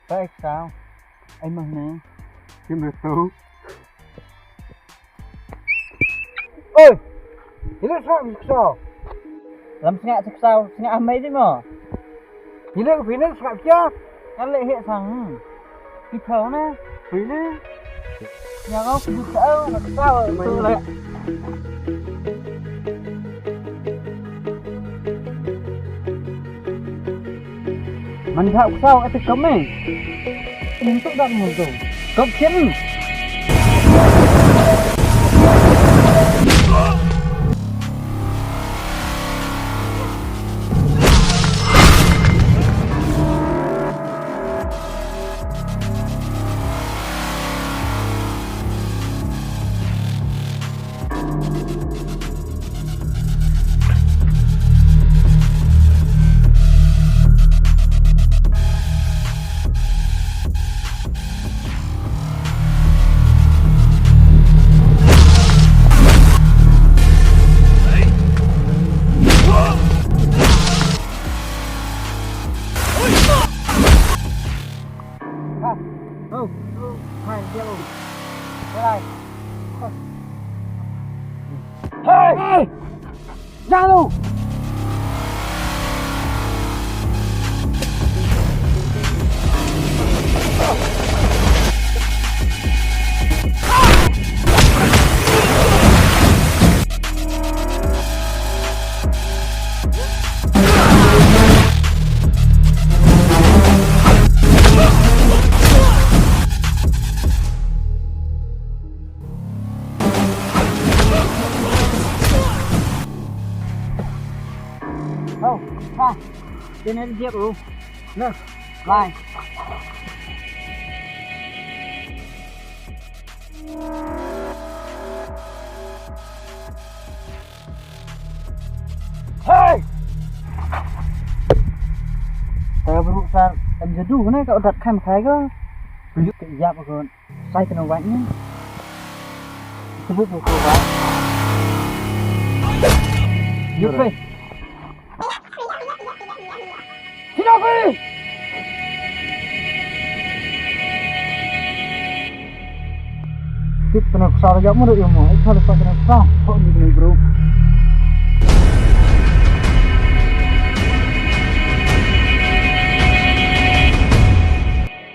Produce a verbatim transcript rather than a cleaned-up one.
Pait ksaw. Ai mah ne. Kim re tu. Oi! Hi le sngap ksaw. Lam sngap ksaw, sngap ah mei di mo. Hi le ka phi ne sngap kia. Ka le he sang. Ki thaw ne. Phi ne. Nya ko ku thaw na ksaw tu le. Man thau ksaw ate kame. Mun tu dak mun tu. Kop chen. Ha. Oh. Hai, dia lo. Hai. Hai. Hai. Jalo. Oh, ha. Tene dia tu. Nah, lai. Hey! Ka bru sar em jadu ne ka udat kham khai ko. Bru ke yap ko. Sai kena wai ni. Sebut ko wai. Yuk, hey. Sino ko? Tip kena ksar ya mo, ya mo. Ito le pa kena ksar. Ho ni kena bru.